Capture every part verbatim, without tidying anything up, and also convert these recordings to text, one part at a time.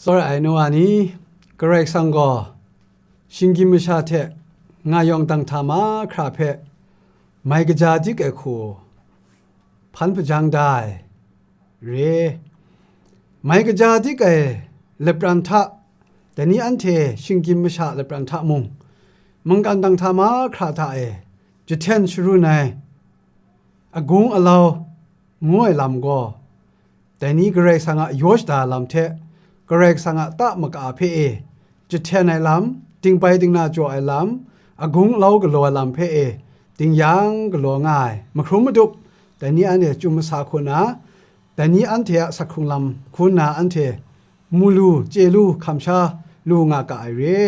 Tsawra ai nu wa ni, Karai Kasang gaw shinggyim masha hte nga yawng dang hta mahkra hpe mai kaja dik ai hku hpan hpajang da ai re. Mai kaja dik ai lapran hta, dai ni anhte shinggyim masha lapran hta mung, mungkan dang hta mahkra hta e jahten sharun ai agung alau ngu ai lam gaw, dai ni Karai Kasang a yaw shada lam hte, Karai Kasang a ta maka hpe e jahten ai lam, dingbai dingna jaw ai lam, agung alau galaw ai lam hpe e dingyang galaw nga ai mahkrum madup, dai ni anhte chyum masa hku nna, dai ni anhte a sak hkrung lam hku nna anhte mu lu, chye lu, hkam sha lu nga ga ai re.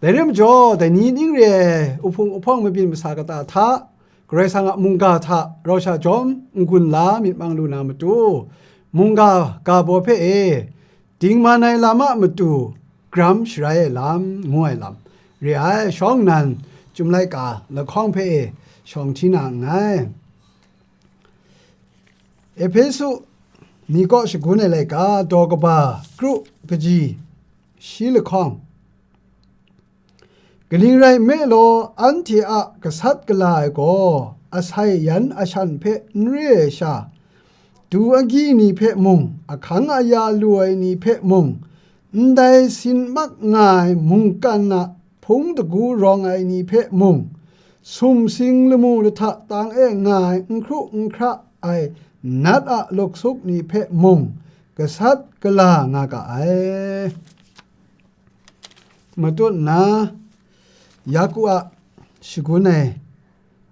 Dai re majaw, dai ni ning re ai uhpung uhpawng mabyin masa kata hta, Karai Kasang a mungga hta rau sha jawm n-gun la myit mang lu na matu, mungga ga baw hpe e dingman ai lam a matu gram sharai ai lam ngu ai lam re ai shawng nnan, Chyum laika lahkawng hpe e shawng hti na nngai. Ehpesu ni kaw shagun ai laika daw kaba kru kaji shi lahkawng. Kaning rai nme law, anhte a gasat gala ai gaw, asai yan ashan hpe n re ai sha, du agyi ni hpe mung, ahkang aya lu ai ni hpe mung, ndai sin mak nga ai mungkan a hpung dagu rawng ai ni hpe mung, sumsing lamu lahta tang e nga ai n hkru n hkra ai nat a luksuk ni hpe mung, gasat gala nga ga ai. Matut nna, Yaku a shagun ai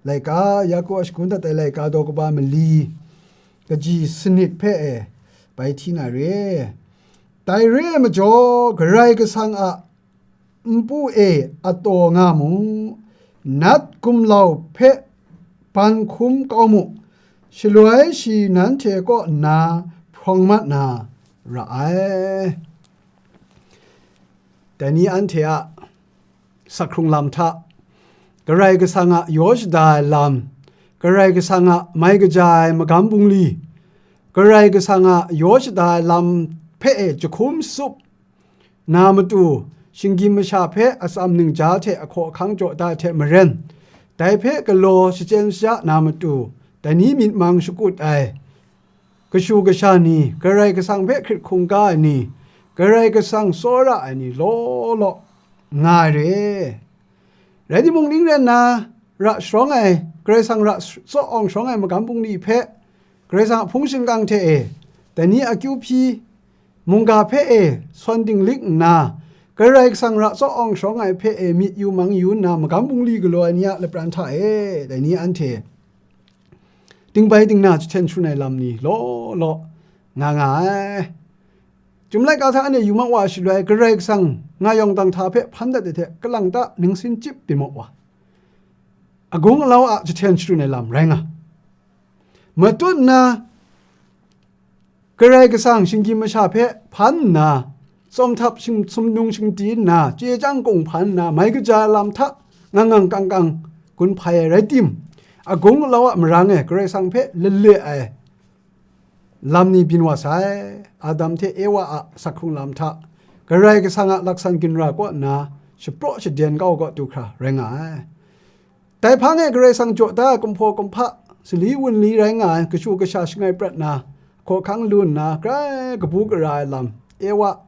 laika, Yaku a shagun dat ai laika daw kaba mali, kaji sanit hpe e bai hti na re. Dai re ai majaw, Karai Kasang a npu e ataw nga mu, nat gumlau hpe ban hkum kau mu, shaloi shi nanhte kaw nna hprawng mat na ra ai. Dai ni anhte a sak hkrung lam hta, Karai Kasang a yaw shada ai lam, Karai Kasang a mai kaja ai magam bungli, Karai Kasang a yaw shada ai lam hpe e jahkum tsup na matu, shinggyim masha hpe atsam ningja hte ahkaw ahkang jaw da ai hte maren, dai hpe galaw shachyen shaja na matu, dai ni myit mang shakut ai kashu kasha ni, Karai Kasang hpe hkrit hkungga ai ni, Karai Kasang tsawra ai ni law law nga ai re. Rai timung, ning rai nna ra sharawng ai, Karai Kasang ra tsaw awng sharawng ai magam bungli hpe, Karai Kasang a hpung shingkang hte e, dai ni akyu hpyi mungga hpe e sawn dinglik nna, Karai Kasang ra tsaw awng sharawng ai hpe e myit yu mang yu nna, magam bungli galaw ai ni a lapran hta e, dai ni anhte dingbai dingna jahten sharun ai lam ni law law nga nga ai. Chyum laika hta anhte yu mat wa shaloi, Karai Kasang nga yawng dang hta hpe hpan dat ai hte kalang ta ningsin chyip byin mat wa, agung alau a jahten sharun ai lam rai nga. Matut nna, Karai Kasang shinggyim masha hpe hpan nna, tsawm htap shing-, sumnung shingti nna, chye chyang kung hpan nna, mai kaja ai lam hta ngang ngang kang kang gun hpai ai rai tim, agung alau a marang e Karai Kasang hpe lale ai lam ni byin wa sai. Adam hte Ewa a sak hkrung lam hta, Karai Kasang a laksan ginra kaw nna shapraw shaden kau kaw du hkra rai nga ai. Dai hpang e Karai Kasang jaw da ai kumhpaw kumhpa, sali wunli rai nga ai kashu kasha shangai prat na, hkaw hkang lu nna, grai kabu gara ai lam, Ewa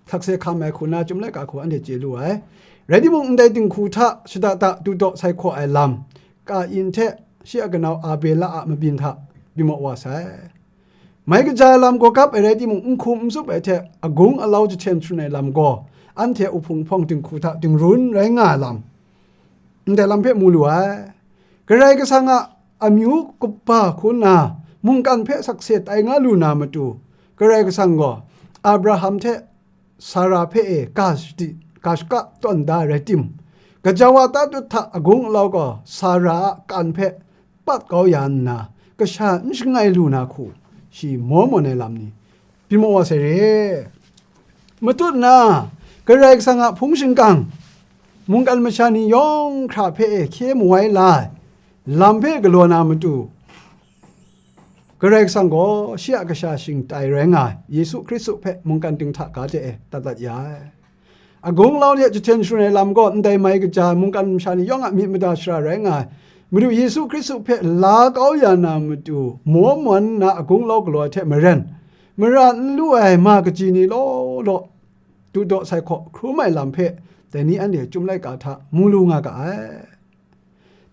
sakse hkam ai hku na Chyum laika hku anhte chye lu ai. Rai timung, ndai dinghku hta shada da du daw sai hkaw ai lam, Kain hte shi a kanau Abela a mabyin hta byin mat wa sai. Mai kaja ai lam gaw gap ai rai timung, n hkum n tsup ai hte agung alau jahten sharun ai lam gaw, anhte a uhpung hpawng dinghku hta dingrun rai nga ai lam, ndai lam hpe mu lu ai. Karai Kasang a amyu kaba hku nna mungkan hpe sakse tai nga lu na matu, Karai Kasang gaw Abraham hte Sara hpe e ga shadi, ga shaka tawn da ai rai tim, gaja wa tatut hta agung alau gaw Sara a kan hpe pat kau ya nna, kasha n shangai lu na hku, shi maw mawn ai lam ni byin mat wa sai re. Matut nna, Karai Kasang a hpung shingkang, mungkan masha ni yawng hkra hpe e hkye mawai la ai lam hpe galaw na matu, Karai Kasang gaw shi a kasha shingtai rai nga ai, Yesu Hkristu hpe mungkan dinghta ga de e dat dat ya ai. Agung lau hte jahten sharun ai lam gaw ndai mai kaja ai mungkan masha ni yawng a myit mada shara rai nga ai. Madu Yesu Hkristu hpe la kau ya na matu maw mawn nna agung lau galaw ai hte maren, mara n lu ai ma kaji ni law law, dudaw sai hkaw hkrum ai lam hpe dai ni anhte Chyum laika hta mu lu nga ga ai.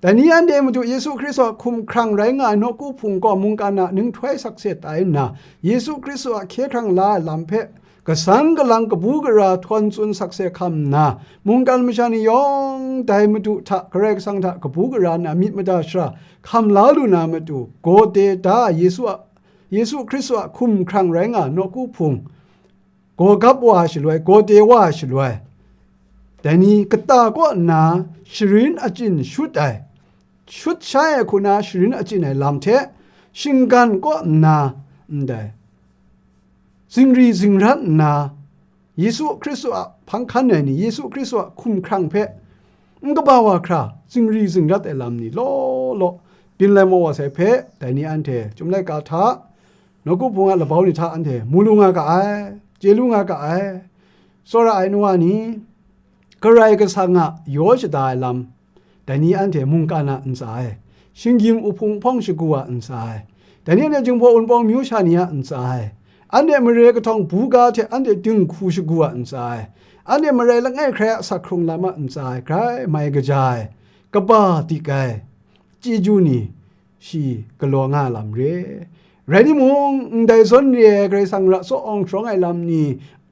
Dai ni anhte Madu Yesu Hkristu a hkum hkrang rai nga ai nawku hpung gaw mungkan a ninghtoi sakse tai nna, Yesu Hkristu a hkye hkrang la ai lam hpe kasan kalang kabu gara htawn tsun sakse hkam nna, mungkan masha ni yawng dai Madu hta, Karai Kasang hta kabu gara nna myit mada shara hkam la lu na matu, gaw de da Yesu a, Yesu Hkristu a hkum hkrang rai nga ai nawku hpung, gaw gap wa ai shaloi, gaw de wa ai shaloi, dai ni kata kaw nna sharin achyin shut ai, shut shai ai hku na sharin achyin ai lam hte, shinggan kaw nna ndai, zingri zingrat nna, Yesu Hkristu a hpang hkan ai ni, Yesu Hkristu a hkum hkrang hpe n kaba wa hkra, zingri zingrat ai lam ni law law, byin lai maw wa sai hpe, dai ni anhte Chyum laika hta, nawku hpung a labau ni hta anhte mu lu nga ga ai, chye lu nga ga ai. Tsawra ai nu wa ni, Karai Kasang a yaw shada ai lam, dai ni anhte mungkan a ntsa ai, shinggyim uhpung hpawng shagu a ntsa ai, dai ni anhte Jinghpaw Wunpawng amyu sha ni a ntsa ai, anhte mare kahtawng buga hte anhte dinghku shagu a ntsa ai, anhte marai langai hkrai a asak hkrung lam a ntsa ai, grai mai kaja ai, kaba dik ai, chyeju ni shi galaw nga ai lam re. Rai timung, ndai zawn re ai Karai Kasang ra tsaw awng sharawng ai lam ni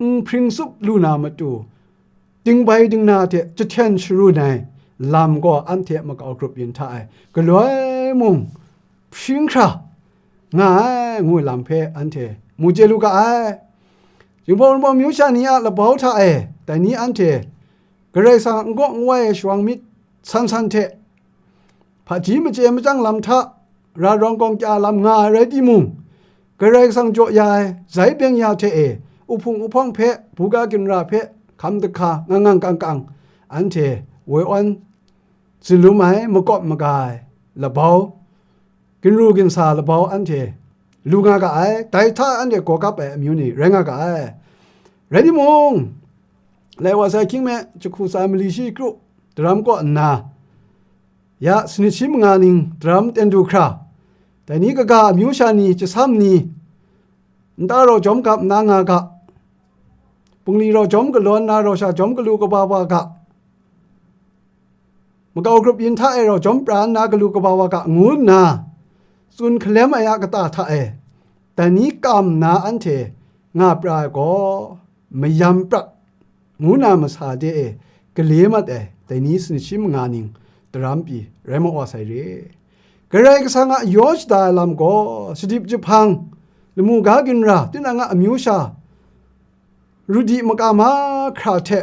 n hpring tsup lu na matu, dingbai dingna hte jahten sharun ai lam gaw anhte makau grup yin hta e, galoi mung hpring hkra nga ai, ngu ai lam hpe anhte mu chye lu ga ai. Jinghpaw Wunpawng amyu sha ni a labau hta e, dai ni anhte Karai Kasang n gaw n wai ai shawang myit san san hte, hpaji machye machyang lam hta, ra rawng gawng kya lam nga ai rai timung, Karai Kasang jaw ya ai, zai beng ya hte e, uhpung uhpawng hpe, buga ginra hpe, hkam dahka, ngang ngang kang kang, anhte woi awn, zalum ai, makawp maga ai labau, ginru ginsa labau anhte lu nga ga ai, dai hta anhte gaw gap ai amyu ni rai nga ga ai. Rai timung, lai wa sai hkying me jahku tsa mali shi kru daram kaw nna, ya sanit shi manga ning daram ten du hkra, dai ni kaga amyu sha ni, jasam ni, nta rau jawm gap nna nga ga, bungli rau jawm galaw nna rau sha jawm galu kaba wa ga, makau grup yin hta e rau jawm pra nna galu kaba wa ga, ngu nna tsun hkalem ai a kata hta e, dai ni kam nna anhte nga pra ai gaw, mayam prat ngu na masa de e gale mat ai, dai ni sanit shi manga ning daram pyi rai ma wa sai re. Karai Kasang a yaw shada ai lam gaw, shadip jahpang, lamu ga ginra, tinang a amyu sha, rudi maka mahkra hte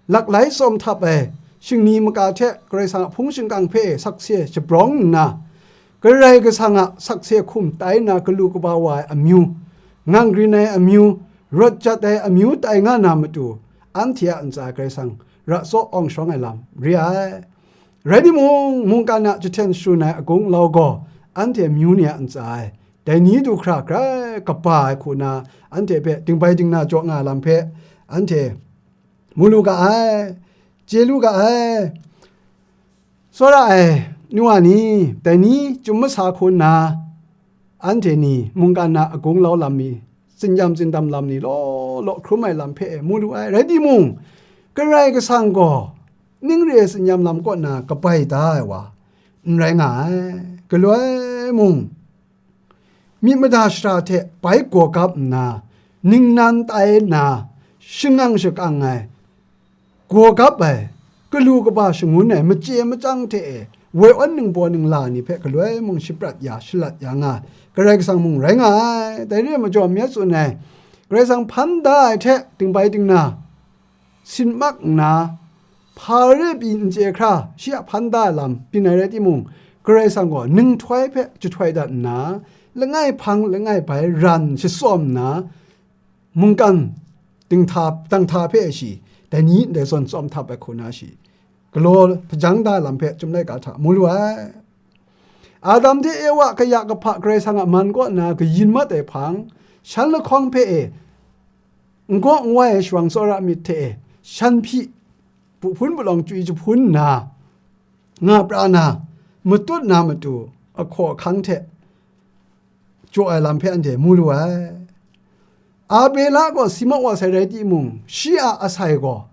laklai tsawm htap ai shingni maka hte Karai Kasang a hpung shingkang hpe sakse shabrawng nna, Karai Kasang a sakse hkum tai nna galu kaba wa ai amyu, ngang grin ai amyu, rawt jat ai amyu tai nga na matu, anhte a ntsa Karai Kasang ra tsaw awng sharawng ai lam re ai. Rai timung, mungkan a jahten sharun ai agung lau gaw, anhte amyu ni a ntsa ai, dai ni du hkra grai kaba ai hku na, anhte hpe dingbai dingna jaw nga ai lam hpe, anhte mu lu ga ai, chye lu ga ai. Tsawra ai nu wa ni, dai ni chyum masa hku nna, anhte ni mungkan a agung lau lam mi, tsinyam tsindam lam ni law law hkrum ai lam hpe mu lu ai. Rai timung, Karai Kasang gaw ning re ai tsinyam lam kaw na kabai da ai wa n rai nga ai. Galoi mung, myit mada shara hte bai gaw gap nna, ningnan tai nna, shangang shakang ai, gaw gap ai, galu kaba shangun ai, machye machyang hte e, woi awn ningbaw ningla ni hpe galoi mung shaprat ya, shalat ya nga, Karai Kasang mung rai nga ai. Dai re ai majaw, myit tsun ai, Karai Kasang hpan da ai hte dingbai dingna, sin mak nna, hpa re pyi n chye hkra, shi a hpan da ai lam byin ai rai timung, Karai Kasang gaw ninghtoi hpe jahtoi dat nna, langai hpang langai bai ran shatsawm nna, mungkan dinghta, danghta hpe shi, dai ni ndai zawn tsawm htap ai hku na shi, galaw hpajang da ai lam hpe Chyum laika hta mu lu ai. Adam de Ewa kaya kahpa Karai Kasang a man kaw nna kayin mat ai hpang, shan lahkawng hpe e, n gaw n wai ai sharawng tsawra myit hte e, shan hpyi, bu hpun palawng chyu jahpun nna, nga pra na, matut na matu, ahkaw ahkang hte jaw ai lam hpe anhte mu lu ai. Abela gaw si maw wa sai rai timung, shi a asai gaw,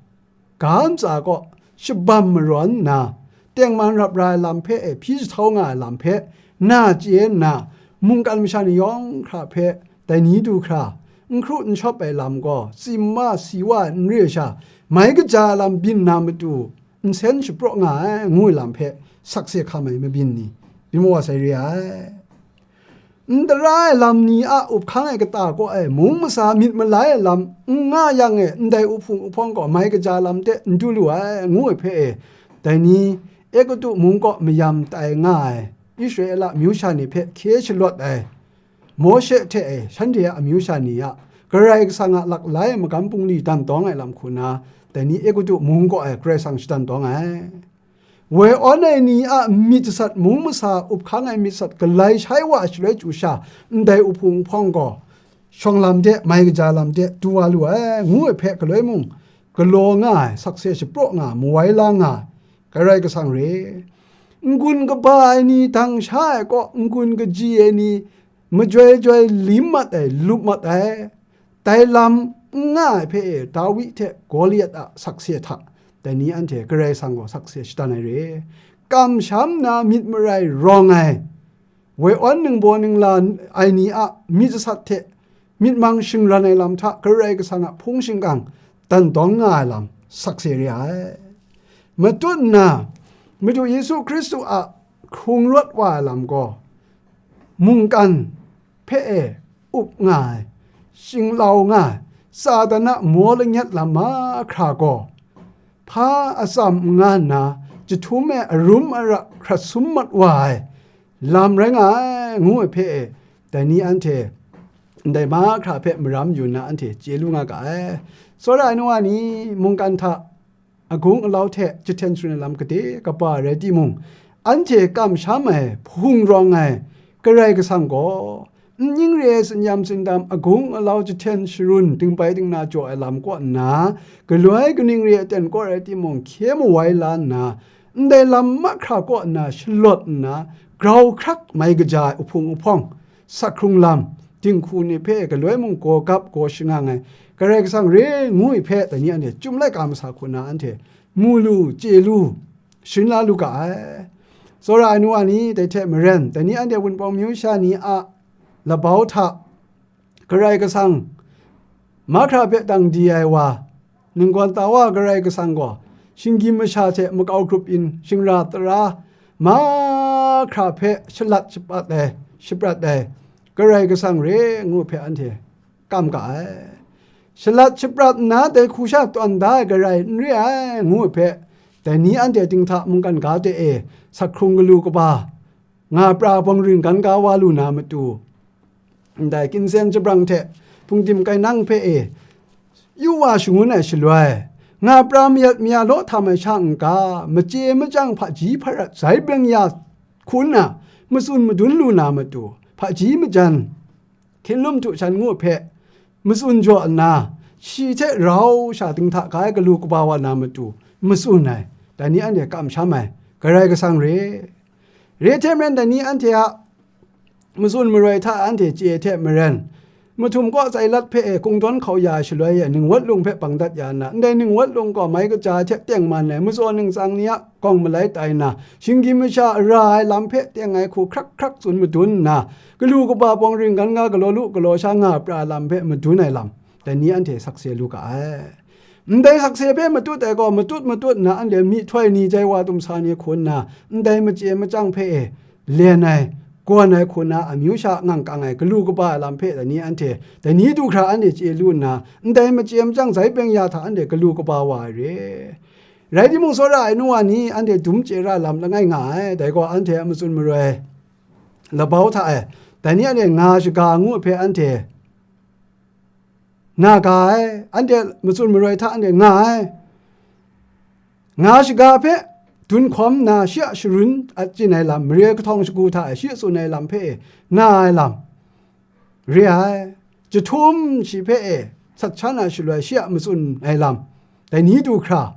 ga ntsa kaw shabam marawn nna, tengman rap ra ai lam hpe e hpyi jahtau nga ai lam hpe na chye nna, mungkan masha ni yawng hkra hpe dai ni du hkra, n hkru n shawp ai lam gaw, tsim wa, si wa ai n re ai sha, mai kaja ai lam byin na matu, nsen shapraw nga ai, ngu ai lam hpe sakse hkam ai mabyin ni, rim wa sai re ai. N tara ai lam ni a up hkang ai kata kaw e, mung masa myit malai ai lam n nga yang e, ndai up hpung up hpawng gaw mai kaja lam de n du lu ai, ngu ai hpe e, dai ni Egutu mung kaw mayam tai nga ai Israela amyu sha ni hpe hkye shalawt ai Mawshe hte e, shanhte a amyu sha ni a Karai Kasang a laklai magam bungli dan tawng ai lam hku na, dai ni Egutu mung kaw e Karai Kasang shadan tawng ai. Woi awn ai ni a myit jasat, mung masa up hkang ai myit jasat galai shai wa ai shaloi chyu sha, ndai up hpung up hpawng gaw shawng lam de, mai kaja lam de du wa lu ai, ngu ai hpe galoi mung, galaw nga ai, sakse shapraw nga ai, mawai la nga ai, Karai Kasang re. N-gun kaba ai ni dang sha ai kaw, n-gun kaji ai ni majoi joi lim mat ai, lup mat ai, dai lam n nga ai hpe e, Dawi hte Goliat a sakse hta, dai ni anhte Karai Kasang gaw sakse shadan ai re. Kamsham na myit marai rawng ai, woi awn ningbaw ningla ai ni a myit jasat hte myit mang shingran ai lam hta Karai Kasang a hpung shingkang dan tawng nga ai lam sakse re ai. Matut nna, Madu Yesu Hkristu a hkrung rawt wa ai lam gaw, mungkan hpe e up nga ai, shinglau nga ai, Satan a maw lanyat lam mahkra gaw, hpa atsam n nga nna, jahtum e arum ara hkrat sum mat wa ai lam rai nga ai, ngu ai hpe e, dai ni anhte ndai mahkra hpe maram yu nna anhte chye lu nga ga ai. Tsawra ai nu wa ni, mungkan hta agung alau hte jahten sharin ai lam gade kaba rai timung, anhte kamsham ai hpung rawng ai Karai Kasang gaw, n ning re ai tsin-yam tsindam agung alau jahten sharun dingbai dingna jaw ai lam kaw nna, galoi kaning re ai ten kaw rai timung, hkye mawai la nna, ndai lam mahkra kaw nna shalawt nna, grau hkrak mai kaja ai uhpung uhpawng, sak hkrung lam, dinghku ni hpe galoi mung gaw gap gaw shangang ai, Karai Kasang re ngu ai hpe, dai ni anhte chyum laika masa hku na anhte mu lu, chye lu, sharin la lu ga ai. Tsawra ai nu wa ni, dai hte maren, dai ni anhte Wunpawng myu sha ni a labau hta Karai Kasang mahkra hpe dang di ai wa, ninggawn ta wa Karai Kasang gaw, shinggyim masha hte makau grup yin, shingra tara mahkra hpe shalat shapat ai, shaprat ai, Karai Kasang re ngu hpe anhte kam ga ai. Shalat shaprat nna dai hku sha tawn da ai Karai n re ai, ngu ai hpe, dai ni anhte dinghta mungkan ga de e, sak hkrung galu kaba, nga pra bawng ring gan ga wa lu na matu, ndai kinsen jabrang hte hpungdim kainang hpe e, yu wa shangun ai shaloi, nga pra mayat maya law htam ai sha n-ga, machye machyang hpaji hparat zai byeng ya hku nna, matsun madun lu na matu, hpaji majan, hkinlum htu shan ngu hpe matsun jaw nna, shi hte rau sha dinghta ga ai galu kaba wa na matu matsun ai, dai ni anhte kamsham ai, Karai Kasang re. Re hte maren, dai ni anhte a matsun maroi hta anhte chye hte maren, mahtum kaw tsai lat hpe e kungdawn hkau ya ai shaloi e, ningwat lung hpe bang dat ya nna, ndai ningwat lung gaw mai kaja hte tengman ai, matsaw ningtsang ni a gawng malai tai nna, shinggyim masha a ra ai lam hpe teng ai hku hkrak hkrak tsun madun nna, galu kaba bawng ring gan ga galaw lu galaw sha nga pra ai lam hpe madun ai lam, dai ni anhte sakse lu ga ai. Ndai sakse hpe matut ai gaw, matut matut nna anhte myihtoi ni, jai wa, dumsa ni hku nna, ndai machye machyang hpe e len ai, gawn ai hku na amyu sha ngang kang ai galu kaba ai lam hpe dai ni anhte, dai ni du hkra anhte chye lu nna, ndai machye machyang zai byeng ya hta anhte galu kaba wa ai re. Rai timung, tsawra ai nu wa ni, anhte dum chye ra lam langai nga ai, dai gaw anhte a matsun maroi labau hta e, dai ni anhte nga shaga ngu ai hpe anhte na ga ai, anhte matsun maroi hta anhte nga ai. Nga shaga hpe dun hkawm nna shi a sharun a chyin ai lam, mare kahtawng shagu hta e shi a tsun ai lam hpe e na ai lam re ai. Jahtum shi hpe e sat shan ai shaloi shi a matsun ai lam, dai ni du hkra,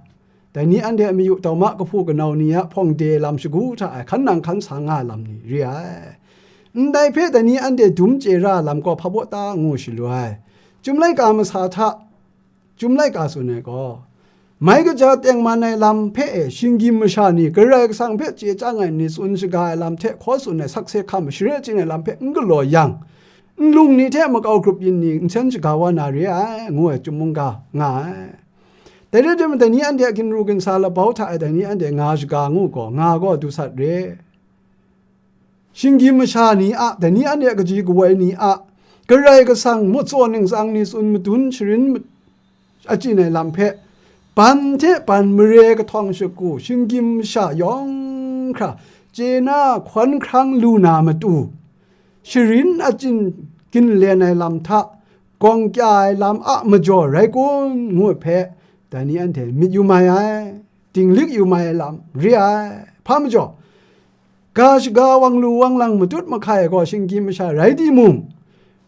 dai ni anhte a mayu tauma kahpu kanau ni a hpawng de lam shagu hta e hkan nang hkan sa nga ai lam ni re ai. Ndai hpe dai ni anhte dum chye ra ai lam gaw hpa baw ta ngu shaloi, Chyum laika masa hta, Chyum laika tsun ai gaw, mai kaja tengman ai lam hpe e shinggyim masha ni Karai Kasang hpe chye chyang ai ni tsun shaga ai lam hte hkaw tsun ai sakse hkam share chyin ai lam hpe n galaw yang, nlung ni hte makau grup yin ni nsen shaga wa na re ai, ngu ai Chyum mungga nga ai. Dai rai tim, dai ni anhte a ginru ginsa labau hta e dai ni anhte nga shaga ngu gaw, nga gaw du sat re. Shinggyim masha ni a, dai ni anhte a kaji kawoi ni a, Karai Kasang matsaw ningsang ni tsun madun sharin ma-, achyin ai lam hpe, ban hte ban mare kahtawng shagu shinggyim masha yawng hkra chye na hkawn hkrang lu na matu, sharin achyin ginlen ai lam hta gawng kya ai lam a majaw rai kun, ngu ai hpe, dai ni anhte myit yu mai ai, dinglik yu mai ai lam re ai. Hpa majaw, ga shaga wang lu wang lang matut mahkai ai gaw shinggyim masha rai timung,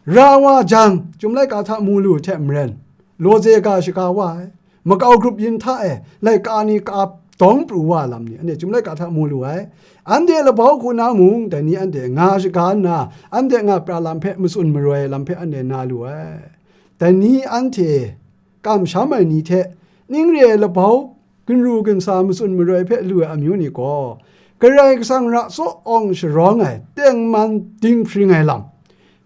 ra wa jang, Chyum laika hta mu lu hte maren, lawze ga shaga wa ai, makau grup yin hta e laika ni ka dawng pru wa ai lam ni, anhte Chyum laika hta mu lu ai. Anhte labau hku na mung, dai ni anhte nga shaga nna, anhte nga pra lam hpe matsun maroi ai lam hpe anhte na lu ai. Dai ni anhte kamsham ai ni hte, ning re ai labau, ginru ginsa matsun maroi hpe lu ai amyu ni gaw, Karai Kasang ra tsaw awng sharawng ai, tengman dinghpring ai lam,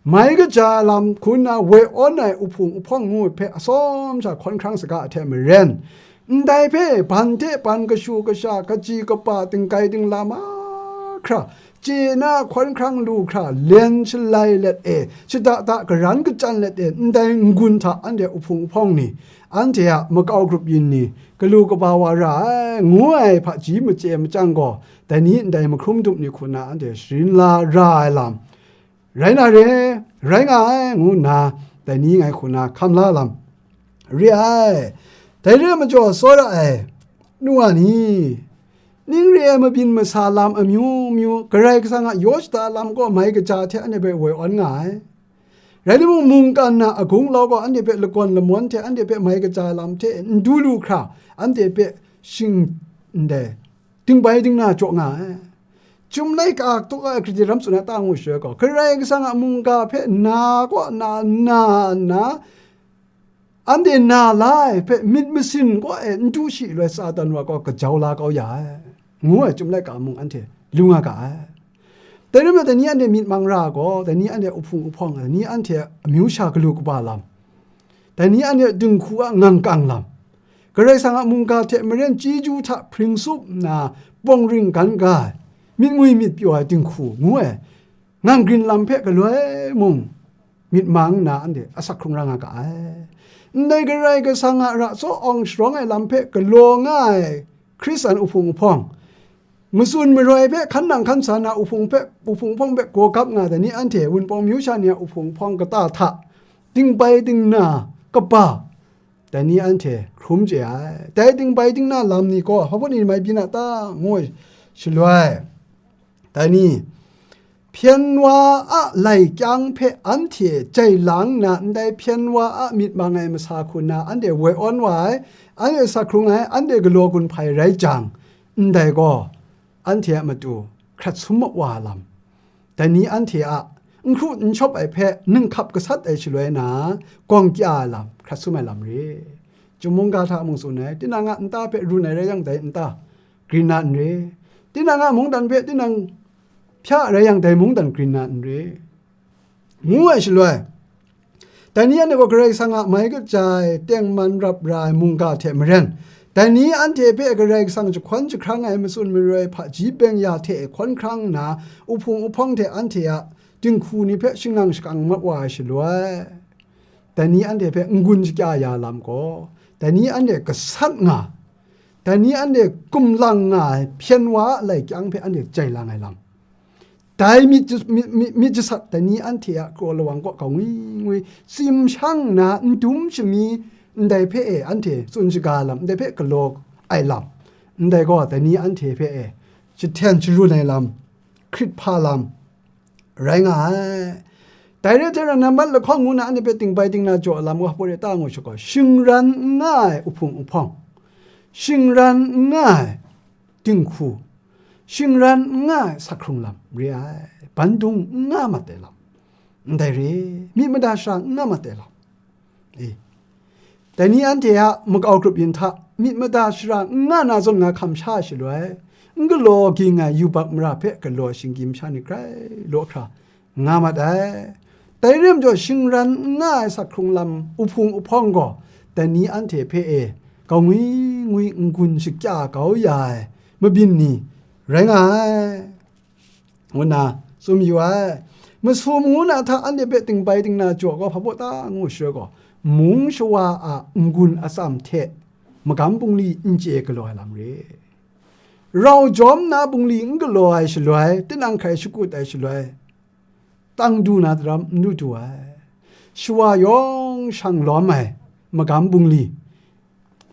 mai kaja ai lam hku nna woi awn ai uhpung uhpawng ngu ai hpe atsawm sha hkawn hkrang saga ai hte maren, ndai hpe ban hte ban kashu kasha, kaji kapa, dinggai dingla mahkra, chye na hkawn hkrang lu hkra len shalai let e, shada da garan kachyan let e, ndai n-gun hta anhte uhpung uhpawng ni, anhte a makau grup yin ni, galu kaba wa ra ai, ngu ai hpaji machye machyang gaw, dai ni ndai mahkrum dup ni hku na anhte sharin la ra ai lam, rai na re, rai nga ai, ngu nna dai ni ngai hku na hkam la lam re ai. Dai re ai majaw, tsawra ai nu wa ni, ning re ai mabyin masa lam amyu myu, Karai Kasang a yaw shada lam gaw mai kaja hte anhte hpe woi awn nga ai. Rai timung, mungkan na a gunglau gaw anhte hpe lagawn lamawn hte anhte hpe mai kaja ai lam hte n du lu hkra, anhte hpe shing ndai, dingbai dingna jaw nga ai. Chyum laika tuk ai Hkristu ram tsun a ta ngu shaloi gaw, Karai Kasang a mungga hpe na kaw na, na nna, anhte na la ai hpe myit masin kaw e n du shi loi Satan wa gaw gajau la kau ya ai, ngu ai Chyum laika mung anhte lu nga ga ai. Dai rai nna, dai ni anhte myit mang ra ai gaw, dai ni anhte uhpung uhpawng, dai ni anhte amyu sha galu kaba lam, dai ni anhte dinghku a ngang kang lam, Karai Kasang a mungga hte maren chyeju hta hpring tsup nna, bawng ring gan ga ai, myit ngwi myit pyaw ai dinghku ngu ai, ngang grin lam hpe galoi mung myit mang nna anhte asak hkrung ra nga ga ai. Ndai Karai Kasang a ra tsaw awng sharawng ai lam hpe galaw nga ai Hkristan uhpung uhpawng, matsun maroi hpe hkan nang hkan sa na uhpung hpe, uhpung uhpawng hpe gaw gap nga ai ni anhte, Wunpawng myu sha ni a uhpung uhpawng kata hta, dingbai dingna kaba, dai ni anhte hkrum chye ai. Dai dingbai dingna lam ni gaw hpa baw ni mai byin a ta? Ngu ai shaloi, dai ni, hpyen wa a lai kyang hpe anhte jai lang nna, ndai hpyen wa a myit mang ai masa hku nna anhte woi awn wa ai, anhte sak hkrung ai, anhte galaw gun hpai rai jang, ndai gaw, anhte a matu hkrat sum wa ai lam, dai ni anhte a n hkru n shawp ai hpe ninghkap gasat ai shaloi na, gawng kya ai lam, hkrat sum ai lam re. Chyum mungga hta mung tsun ai, tinang a nta hpe run ai rai yang, dai nta grin na n re. Tinang a mungdan hpe tinang hpya rai yang, dai mungdan grin na n re, ngu ai shaloi, dai ni anhte gaw Karai Kasang a mai kaja ai, tengman rap ra ai mungga hte maren, dai ni anhte hpe Karai Kasang jahkawn jahkrang ai, matsun maroi hpaji beng ya hte hkawn hkrang nna, uhpung uhpawng hte anhte a dinghku ni hpe shingnang shakang mat wa ai shaloi, dai ni anhte hpe n-gun shakya ya lam gaw, dai ni anhte gasat nga, dai ni anhte kumlang nga ai hpyen wa a lai kyang hpe anhte jai lang ai lam, dai myit, myit, myit, myit jasat dai ni anhte a kraw lawang kaw kau ngwi ngwi tsim shang nna, n dum shami ndai hpe e anhte tsun shaga ai lam, ndai hpe galaw ai lam, Ndai gaw, dai ni anhte hpe e jahten sharun ai lam, hkrit hpa lam, rai nga ai. Dai re ai hte rau, nambat lahkawng ngu na anhte hpe tingbai tingna jaw ai lam gaw, hpa re ta ngu sha gaw, shingran n nga ai uhpung uhpawng, shingran n nga ai dinghku, shingran n nga ai sakhkrung lam re ai, bandung n nga mat ai lam, ndai re, myit mada shara n nga mat ai lam. E, dai ni anhte a makau grup yin hta, myit mada shara n nga na zawn nga hkam sha ai shaloi, n galaw ging ai yubak mara hpe galaw ai shinggyim sha ni grai law hkra nga mat ai. Dai re majaw, shingran n nga ai sakhkrung lam, uhpung uhpawng gaw, dai ni anhte hpe e kau ngwi ngwi n-gun shakya kau ya ai mabyin ni rai nga ai, ngu nna tsun mayu ai. Masum ngu na hta anhte hpe tingbai tingna jaw gaw, hpa baw ta ngu shaloi gaw, mung shawa a n-gun atsam hte magam bungli n chye galaw ai lam re. Rau jawm na bungli n galaw ai shaloi, tinang hkrai shakut ai shaloi, tang du na daram n du du ai. Shawa yawng shang lawm ai magam bungli,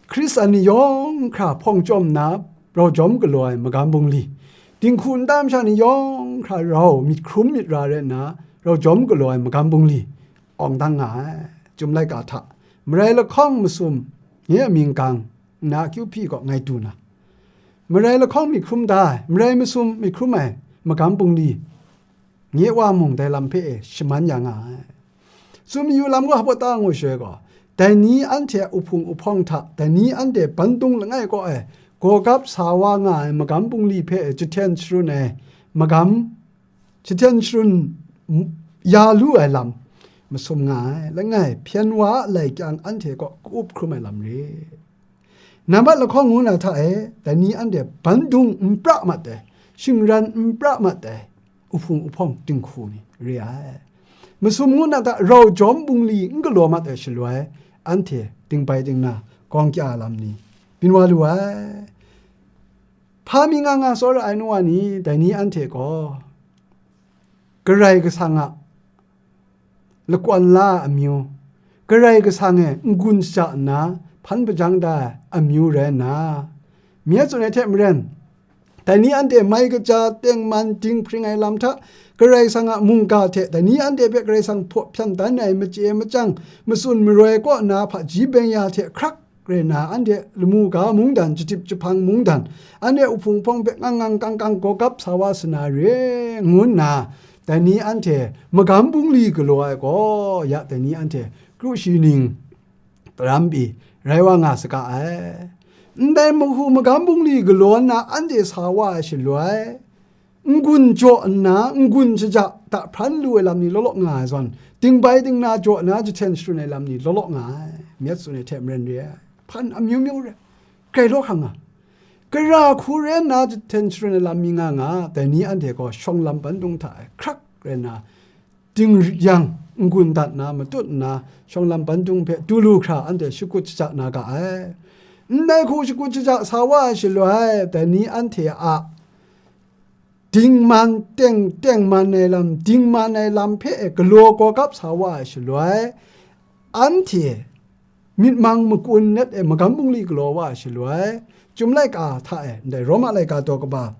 Hkristan ni yawng hkra hpawng chyawm nna rau jawm galaw ai magam bungli, dinghku nta masha ni yawng hkra rau myit hkrum myit ra rai nna rau jawm galaw ai magam bungli, awng dang nga ai. Chyum laika hta, marai lahkawng masum, nye a mying gang, nna akyu hpyi gaw ngai du na, marai lahkawng myit hkrum da ai, marai masum myit hkrum ai magam bungli, nye wa mung dai lam hpe e shaman ya nga ai. Tsun mayu lam gaw, hpa ta ngu shaloi gaw, dai ni anhte a uhpung uhpawng hta, dai ni anhte bandung langai kaw e gawgap sa wa nga ai magam bungli hpe e jahten sharun ai magam, jahten sharun ya lu ai lam masum nga ai. Langai, hpyen wa a lai kyang anhte kaw ka-up hkrum ai lam re. Nambat lahkawng ngu na hta e, dai ni anhte bandung n pra mat ai, shingran n pra mat ai, uhpung uhpawng dinghku ni re ai. Masum ngu na hta rau jawm bungli n galaw mat ai shaloi, anhte tingbai tingna gawng kya lam ni byin wa lu ai. Hpa mi nga nga tsawra ai nu wa ni, dai ni anhte gaw, Karai Kasang a lakwan la ai amyu, Karai Kasang e n-gun shaja nna hpan hpajang da ai amyu rai nna, myit tsun ai hte maren, dai ni anhte mai kaja, tengman, dinghpring ai lam hta, Karai Kasang a mungga hte dai ni anhte hpe Karai Kasang hpaw hpyan dan ai machye machyang, matsun maroi kaw na hpaji byeng ya hte hkrak rai nna, anhte lamu ga mungdan, jadip jahpang mungdan, anhte uhpung hpawng hpe ngang ngang kang kang gawgap sa wa sa na re, ngu nna, dai ni anhte magam bungli galaw ai gaw, ya dai ni anhte kru shi ning daram pyi rai wa nga saga ai. Ndai mahku magam bungli galaw nna anhte sa wa ai shaloi, n-gun jaw nna, n-gun shaja hta hpran lu ai lam ni law law nga ai zawn, tingbai tingna jaw nna jahten sharun ai lam ni law law nga ai. Myit tsun ai hte maren re ai. Hpan amyu myu re, grai law hkang nga. Gara hku rai nna jahten sharun ai lam mi nga nga, dai ni anhte gaw shawng lam bandung hta e hkrak rai nna, ding rit yang, n-gun dat na, matut nna, shawng lam bandung hpe du lu hkra anhte shakut shaja na ga ai. Ndai hku shakut shaja sa wa ai shaloi, dai ni anhte a dingman teng, tengman ai lam, dingman ai lam hpe e galaw gawgap sa wa ai shaloi, anhte myit mang makun let e magam bungli galaw wa ai shaloi, Chyum laika hta e, ndai Roma laika daw kaba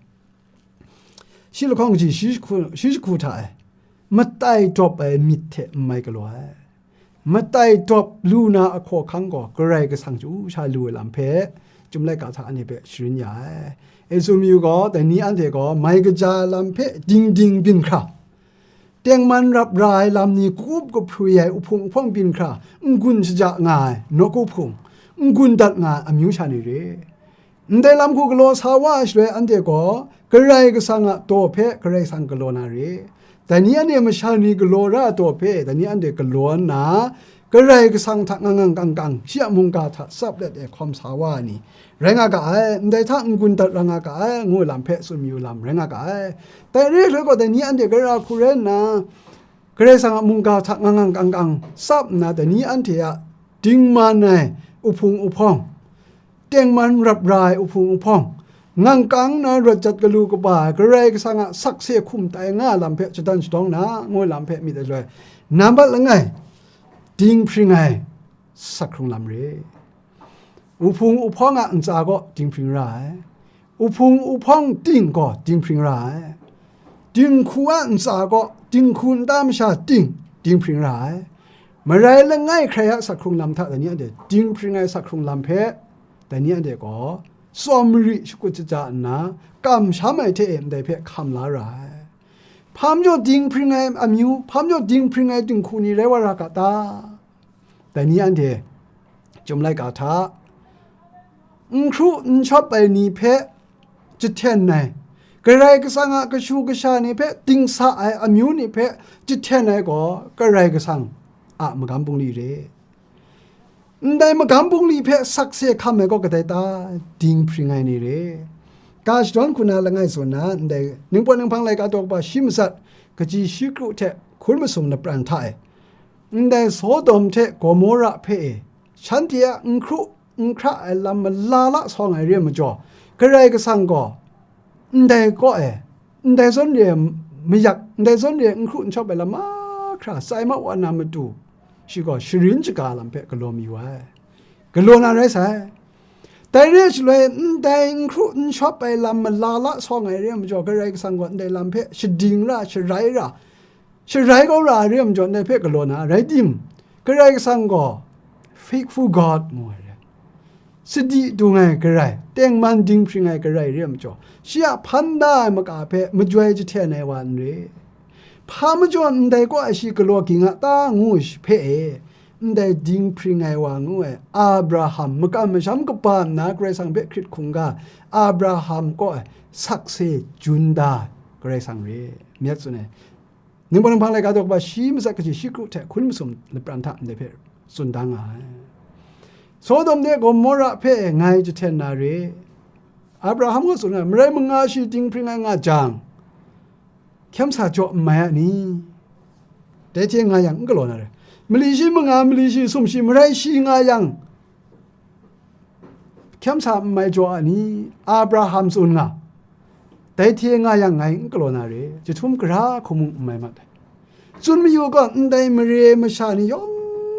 shi lahkawng kaji shi jahku, shi jahku hta e, matai dawp ai myit hte n mai galaw ai. Matai dawp lu na ahkaw ahkang gaw Karai Kasang chyu sha lu ai lam hpe Chyum laika hta anhte hpe sharin ya ai. Esu mayu gaw, dai ni anhte gaw mai kaja ai lam hpe ding ding byin hkra, tengman rap ra ai lam ni ka-up kahprwi ai uhpung uhpawng byin hkra, n-gun shaja nga ai nawku hpung, n-gun dat nga ai amyu sha ni re. Ndai lam hku galaw sa wa ai shaloi, anhte gaw Karai Kasang a daw hpe Karai Kasang galaw na re. Dai ni anhte masha ni galaw ra ai daw hpe, dai ni anhte galaw nna, Karai Kasang hta ngang ngang kang kang, shi a mungga hta tsap let e hkawm sa wa ai ni rai nga ga ai, ndai hta n-gun dat ra nga ga ai, ngu ai lam hpe tsun mayu lam rai nga ga ai. Dai re ai shaloi gaw, dai ni anhte gara hku rai nna, Karai Kasang a mungga hta ngang ngang kang kang tsap nna, dai ni anhte a dingman ai uhpung uhpawng, tengman rap ra ai uhpung uhpawng, ngang kang na rawt jat galu kaba ai Karai Kasang a sakse hkum tai nga ai lam hpe shadan shadawng na, ngu ai lam hpe myit ai shaloi, nambat langai, dinghpring ai sakhkrung lam re. Uhpung uhpawng a ntsa gaw dinghpring ra ai. Uhpung uhpawng ting gaw dinghpring ra ai. Dinghku a ntsa gaw dinghku nta masha ting dinghpring ra ai. Marai langai hkrai a sak hkrung lam hta dai ni anhte dinghpring ai sak hkrung lam hpe dai ni anhte gaw tsawm mari shakut shaja nna, kamsham ai hte e ndai hpe hkam la ra ai. Hpa majaw dinghpring ai amyu, hpa majaw dinghpring ai dinghku ni rai wa ra ga ta? Dai ni anhte, Chyum laika hta, n hkru n shawp ai ni hpe jahten ai, Karai Kasang a kashu kasha ni hpe dingsa ai amyu ni hpe jahten ai gaw Karai Kasang a magam bungli re. Ndai magam bungli hpe sakse hkam ai gaw kadai ta? Dinghpring ai ni re. Ga shadawn hku na langai tsun na, ndai Ningpawt Ninghpang laika daw kaba shi matsat, kaji shi kru hte hkun masum lapran hta e, ndai Sodom hte Gomora hpe e, shanhte a n hkru n hkra ai lam mala la sawng ai re ai majaw, Karai Kasang gaw ndai kaw e, ndai zawn re ai mayak, ndai zawn re ai n hkru n shawp ai lam mahkra tsai ma wa na matu, shi gaw sharin shaga lam hpe galaw mayu ai. Galaw na rai sai. Dai re ai shaloi, ndai n hkru n shawp ai lam mala la sawng ai re ai majaw, Karai Kasang gaw ndai lam hpe shading ra, sharai ra, sharai kau ra ai re ai majaw, ndai hpe galaw na rai tim, Karai Kasang gaw faithful God ngu ai re, sadi dung ai Karai, tengman dinghpring ai Karai re ai majaw, shi a hpan da ai maka hpe majoi jahten ai wa n re. Hpa majaw ndai kaw ai shi galaw ging a ta ngu shi hpe e, ndai dinghpring ai wa ngu ai Abraham makam masham kaba nna Karai Kasang hpe hkrit hkungga, Abraham kaw ai sakse jun da Karai Kasang re, myit tsun ai. Ningpawt Ninghpang laika daw kaba shi matsat kaji shi kru hte hkun masum lapran hta ndai hpe tsun da nga ai. Sodom de Gomora hpe ngai jahten na re. Abraham gaw tsun ai, marai manga shi dinghpring ai nga jang, hkyem sa jaw n mai a ni? Dai hte nga yang n galaw na re. Mali shi manga, mali shi sum shi, marai shi nga yang, hkyem sa n mai jaw a ni? Abraham tsun nga, dai hte nga yang ngai n galaw na re, jahtum gara hku mung n mai mat ai. Tsun mayu gaw, ndai mare masha ni yawng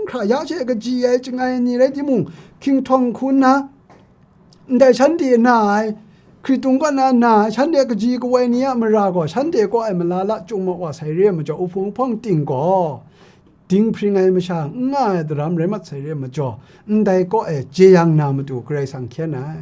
hkra ya she kaji ai chyangai ni rai timung, hkinghtawn hku nna, ndai shanhte na ai, hkritung kaw na na ai, shanhte kaji kawai ni a mara gaw, shanhte kaw ai malala chyum ma wa sai re ai majaw, uhpung uhpawng ting gaw, dinghpring ai masha n nga ai daram rai mat sai re ai majaw, ndai kaw e jeyang na matu Karai Kasang hkyen ai.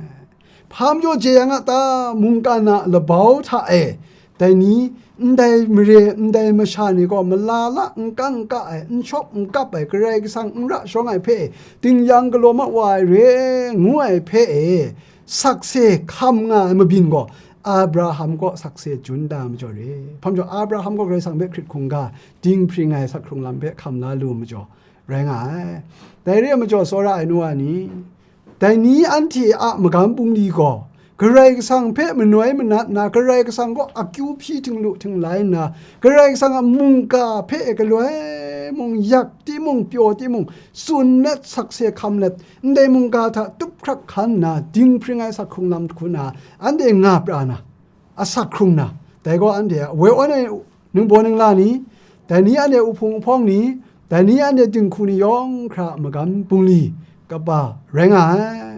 Hpa majaw jeyang a ta? Mungkan a labau hta e, dai ni, ndai mare, ndai masha ni gaw malala n kang n ka ai, n shawp n kap ai, Karai Kasang n ra shawng ai hpe, ding yang galaw ma wa ai re, ngu ai hpe e, sakse hkam nga ai mabyin gaw, Abraham kaw sakse jun da majaw re. Hpa majaw, Abraham gaw Karai Kasang hpe hkrit hkungga, dinghpring ai sak hkrung lam hpe hkam la lu majaw, rai nga ai. Dai re ai majaw, tsawra ai nu wa ni, dai ni anhte a magam bungli gaw, Karai Kasang hpe manoi manat nna, Karai Kasang kaw akyu hpyi htinglu htinglai nna, Karai Kasang a mungga hpe galoi mung, yak timung, pyaw timung, tsun let, sakse hkam let, ndai mungga hta tup hkrak hkan nna, dinghpring ai sak hkrung lam hku na, anhte nga pra na, asak hkrung na, dai gaw anhte a woi awn ai ningbaw ningla ni, dai ni anhte uhpung uhpawng ni, dai ni anhte dinghku ni yawng hkra a magam bungli kaba rai nga ai.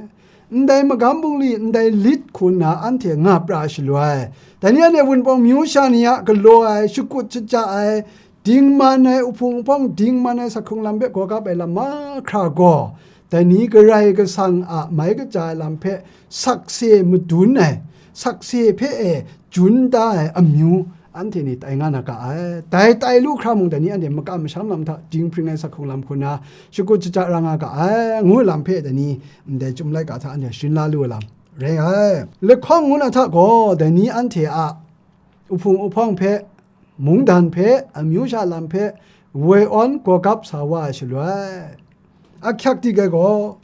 Ndai magam bungli, ndai lit hku nna anhte nga pra shaloi, dai ni anhte Wunpawng myu sha ni a galaw ai, shakut shaja ai, dingman ai, uhpung uhpawng dingman ai sak hkrung lam hpe gaw kap ai lam mahkra gaw, dai ni Karai Kasang a mai kaja ai lam hpe sakse madun ai, sakse hpe e jun da ai amyu, anhte ni tai nga na ga ai. Dai tai lu hkra mung, dai ni anhte makam masham lam hta dinghpring ai sak hkrung lam hku na, shakut shaja ra nga ga ai, ngu lam hpe dai ni ndai Chyum laika hta anhte sharin la lu ai lam rai nga ai. Lahkawng ngu na hta gaw, dai ni anhte a uhpung uhpawng hpe, mungdan hpe, amyu sha lam hpe, woi awn gawgap sa wa ai shaloi, ahkyak dik ai gaw,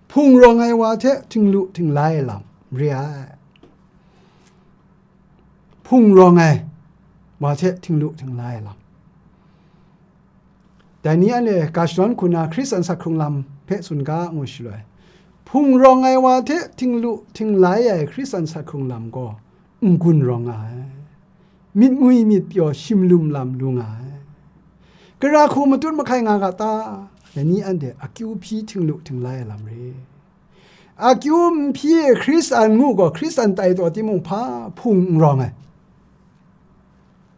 hpung rawng ai wa hte htinglu htinglai ai lam re ai. Hpung rawng ai wa hte htinglu htinglai ai lam. Dai ni anhte ga shadawn hku na Hkristan sak hkrung lam hpe tsun ga ngu shaloi, hpung rawng ai wa hte htinglu htinglai ai Hkristan sak hkrung lam gaw n-gun rawng nga ai, myit ngwi myit pyaw shimlum lam lu nga ai. Gara hku matut mahkai nga ga ta? Dai ni anhte akyu hpyi htinglu htinglai ai lam re. Akyu nhpyi e Hkristan ngu gaw, Hkristan tai taw timung, hpa hpung n rawng ai,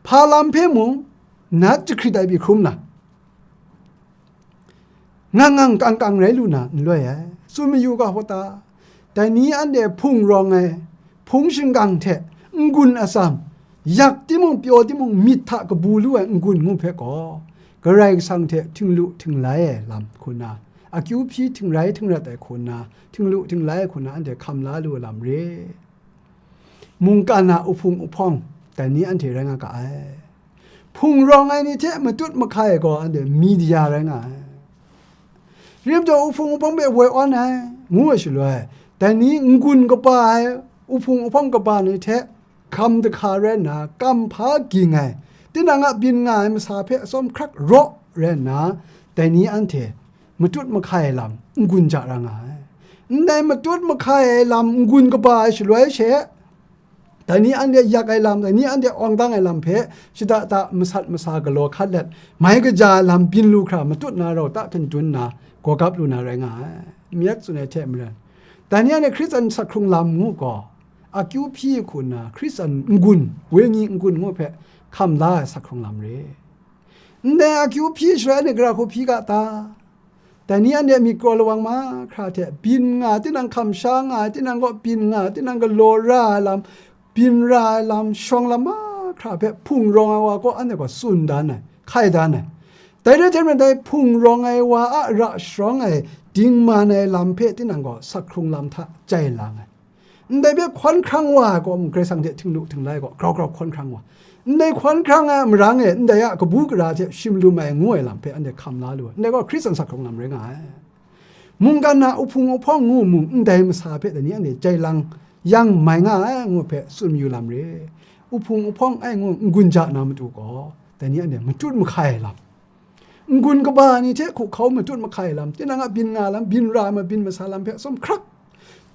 hpa lam hpe mung nat jahkrit ai pyi hkrum na, ngang ngang kang kang rai lu na n loi ai. Tsun mayu ga hpa ta? Dai ni anhte hpung rawng ai, hpung shingkang hte n-gun atsam, yak timung, pyaw timung, myit hta kabu lu ai n-gun ngu hpe gaw, Karai Kasang hte htinglu htinglai ai lam hku nna, akyu hpyi htingrai htingrat ai hku nna, htinglu htingrai ai hku nna, anhte hkam la lu ai lam re. Mungkan a uhpung uhpawng, dai ni anhte rai nga ga ai. Hpung rawng ai ni hte matut mahkai gaw anhte media rai nga ai. Rim taw, uhpung uhpawng hpe woi awn ai, ngu ai shaloi, dai ni n-gun kaba ai, uhpung uhpawng kaba ni hte hkam dahka rai nna, kam hpa ging ai, tinang a byin nga ai masa hpe atsawm hkrak raw rai nna, dai ni anhte matut mahkai ai lam n-gun ja ra nga ai. Ndai matut mahkai ai lam n-gun kaba ai shaloi she, dai ni anhte yak ai lam, dai ni anhte awng dang ai lam hpe shada da masat masa galaw hkat let, mai kaja ai lam byin lu hkra matut na rau ta hkindun na, gawgap lu na rai nga ai. Myit tsun ai hte maren, dai ni anhte Hkristan sak hkrung lam ngu gaw, akyu hpyi hku nna Hkristan n-gun, wenyi n-gun ngu hpe hkam la ai sak hkrung lam re. Ndai akyu hpyi shaloi anhte gara hku hpyi ga ta? Dai ni anhte myit kraw lawang mahkra hte byin nga ai, tinang hkam sha nga ai, tinang kaw byin nga ai, tinang galaw ra ai lam, byin ra ai lam, shawng lam mahkra hpe hpung rawng ai wa kaw anhte gaw tsun dan ai, hkai dan ai. Dai rai hte maren, dai hpung rawng ai wa a ra sharawng ai dingman ai lam hpe tinang gaw sak hkrung lam hta jai lang ai. Ndai hpe hkawn hkrang wa ai gaw mung, Karai Kasang hte htinglu htinglai gaw grau grau hkawn hkrang wa. Ndai hkawn hkrang ai marang e, ndai a kabu gara hte shim lum ai ngu ai lam hpe anhte hkam la lu ai. Ndai gaw Hkristan sak hkrung lam rai nga ai. Mungkan a uhpung uhpawng ngu mung, ndai masa hpe dai ni anhte jai lang yang mai nga ai ngu hpe tsun mayu lam re. Uhpung uhpawng ai ngu n-gun ja na matu gaw, dai ni anhte matut mahkai ai lam, n-gun kaba ai ni hte hku hkau matut mahkai ai lam, tinang a byin nga ai lam, byin ra ai mabyin masa lam hpe atsawm hkrak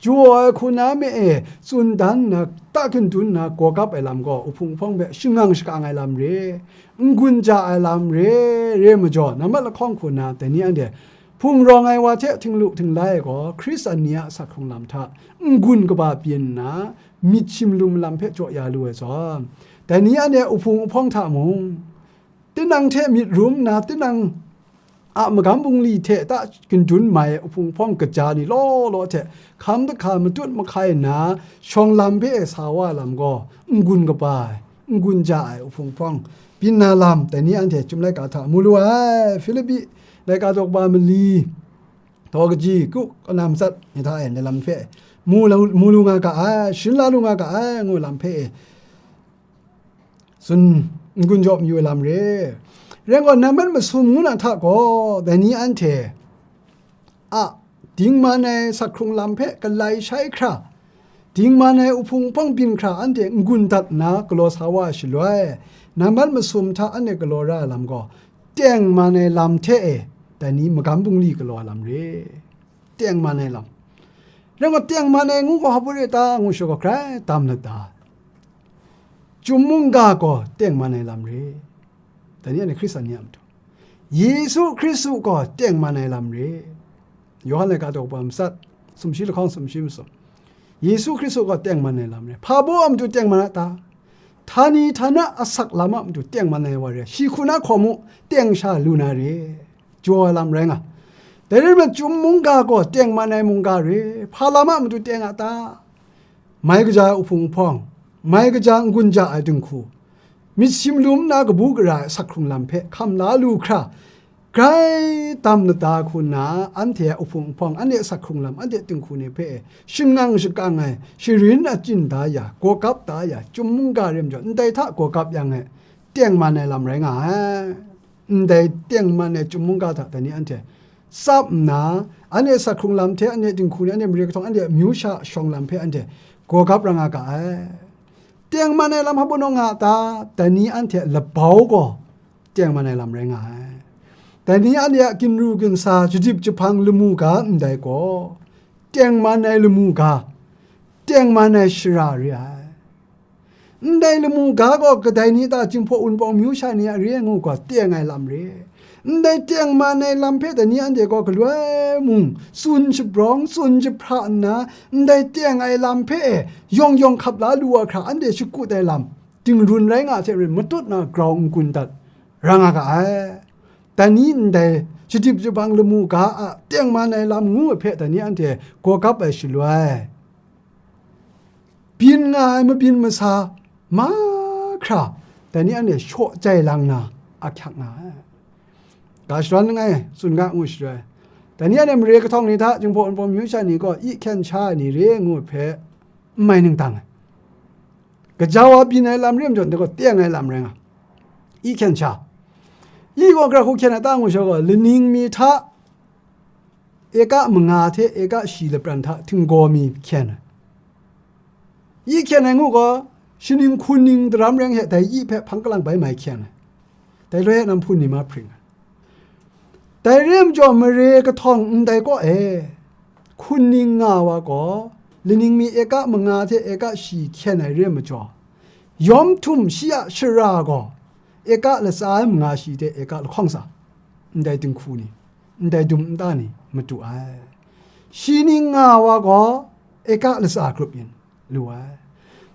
jaw ai hku na me e tsun dan nna, ta hkindun nna, gawgap ai lam gaw, uhpung uhpawng hpe shangang shakang ai lam re, n-gun ja ai lam re, re majaw, nambat lahkawng hku na, dai ni anhte hpung rawng ai wa hte htinglu htinglai ai gaw, Hkristan ni a sak hkrung lam hta n-gun kaba byin nna, myit shim lum lam hpe jaw ya lu ai zawn, dai ni anhte uhpung uhpawng hta mung, tinang hte myit rum nna, tinang a magam bungli hte ta hkindun mai ai uhpung hpawng kaja ni law law hte hkam dahka matut mahkai nna, shawng lam hpe sa wa ai lam gaw, n-gun kaba ai, n-gun ja ai uhpung hpawng byin na lam, dai ni anhte Chyum laika hta mu lu ai. Hpilipi laika daw kaba mali, daw kaji, kru kana matsat ni hta e, ndai lam hpe mu la, mu lu nga ga ai, sharin la lu nga ga ai, ngu lam hpe e, tsun n-gun jaw mayu ai lam re. Rai gaw, nambat masum ngu na hta gaw, dai ni anhte a dingman ai sak hkrung lam hpe galai shai hkra, dingman ai uhpung hpawng byin hkra anhte n-gun dat nna galaw sa wa ai shaloi, nambat masum hta anhte galaw ra ai lam gaw, tengman ai lam hte e, dai ni magam bungli galaw ai lam re. Tengman ai lam. Rai gaw, tengman ai ngu gaw hpa re ta ngu shaw gaw, grai tam na ta? Chyum mungga gaw tengman ai lam re. Dai ni anhte Hkristan ni a matu, Yesu Hkristu gaw tengman ai lam re. Yawhan laika daw kaba matsat, sumshi lahkawng sumshi masum. Yesu Hkristu gaw tengman ai lam re. Hpa baw a matu tengman a ta? Htani htana asak lam a matu tengman ai wa re. Shi hku na hkawm u, teng sha lu na re. Jaw ai lam rai nga. Dai rai nme, Chyum mungga gaw tengman ai mungga re. Hpa lam a matu teng a ta? Mai kaja ai uhpung uhpawng, mai kaja n-gun ja ai dinghku, myit shim lum nna kabu gara ai sak hkrung lam hpe hkam la lu hkra, grai tam lada hku nna, anhte a uhpung uhpawng, anhte a sak hkrung lam, anhte dinghku ni hpe shangang shakang ai, sharin achyin da ya, gawgap da ya, Chyum mungga rim jaw, ndai hta gawgap yang e, tengman ai lam rai nga ai. Ndai tengman ai Chyum mungga hta dai ni anhte tsap nna, anhte sak hkrung lam hte, anhte dinghku ni, anhte mare kahtawng, anhte amyu sha shawng lam hpe anhte gawgap ra nga ga ai. Tengman ai lam hpa pawnaw nga a ta? Dai ni anhte a labau gaw tengman ai lam rai nga ai. Dai ni anhte a ginru ginsa, jadip jahpang lamu ga ndai gaw, tengman ai lamu ga, tengman ai shara re ai. Ndai lamu ga gaw kadai ni ta, Jinghpaw Wunpawng myu sha ni a re ai ngu gaw teng ai lam re. Ndai tengman ai lam hpe dai ni anhte gaw galoi mung tsun shabrawng, tsun jahpra nna, ndai teng ai lam hpe e yawng yawng hkap la lu ai hkra anhte shakut ai lam, dingrun rai nga hte rin matut na grau n-gun dat ra nga ga ai. Dai ni ndai shadip jahpang lamu ga a tengman ai lam ngu ai hpe dai ni anhte gaw gap ai shaloi, byin nga ai mabyin masa mahkra, dai ni anhte shaw jai lang na ahkyak nga ai. Ga shadawn langai, tsun ga ngu shaloi, dai ni anhte mare kahtawng ni hta, Jinghpaw Wunpawng myu sha ni gaw i hkyen sha ai ni re ngu ai hpe, n mai ningtang ai. Gaja wa byin ai lam re ai majaw, ndai gaw teng ai lam rai nga, i hkyen sha. I gaw gara hku hkyen ai ta ngu sha gaw, laning mi hta eka manga hte eka shi lapran hta htinggaw mi hkyen ai. I hkyen ai ngu gaw, shaning hkuning daram reng hte dai i hpe hpang kalang bai mai hkyen ai. Dai loi e nam hpun ni ma hpring ai. Dai re ai majaw, mare kahtawng ndai kaw e, hkuning nga wa gaw, laning mi eka manga hte eka shi hkyen ai re ai majaw, yawm htum shi a shara gaw, eka latsa ai manga shi hte eka lahkawng tsa, ndai dinghku ni, ndai dum nta ni madu ai. Shi ning nga wa gaw, eka latsa grup yin lu ai.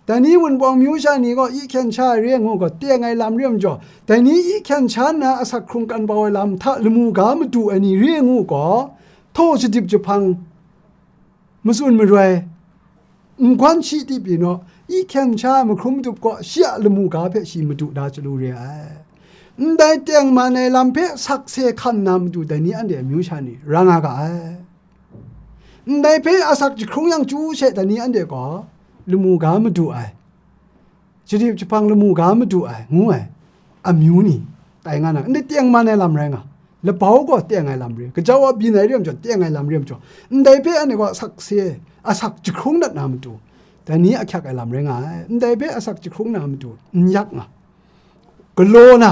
Dai ni Wunpawng myu sha ni gaw i hkyen sha ai re ai ngu gaw, teng ai lam re ai majaw, dai ni i hkyen sha nna asak hkrung kan bau ai lam hta lamu ga madu ai ni re ai ngu gaw, htaw shadip jahpang matsun maroi, n-gwan shi tip yin naw, i hkyen sha ai mahkrum matup gaw shi a lamu ga hpe shi madu da chyalu re ai. Ndai tengman ai lam hpe sakse hkam na matu dai ni anhte amyu sha ni ra nga ga ai. Ndai hpe asak jahkrung yang chyu she dai ni anhte gaw lamu ga madu ai, shadip jahpang lamu ga madu ai, ngu ai amyu ni tai nga na, ndai tengman ai lam rai nga, labau gaw teng ai lam re, gaja wa byin ai re ai majaw, teng ai lam re ai majaw, ndai hpe anhte gaw sakse, asak jahkrung dat na matu, dai ni ahkyak ai lam rai nga ai. Ndai hpe asak jahkrung na matu, n yak nga, galaw na,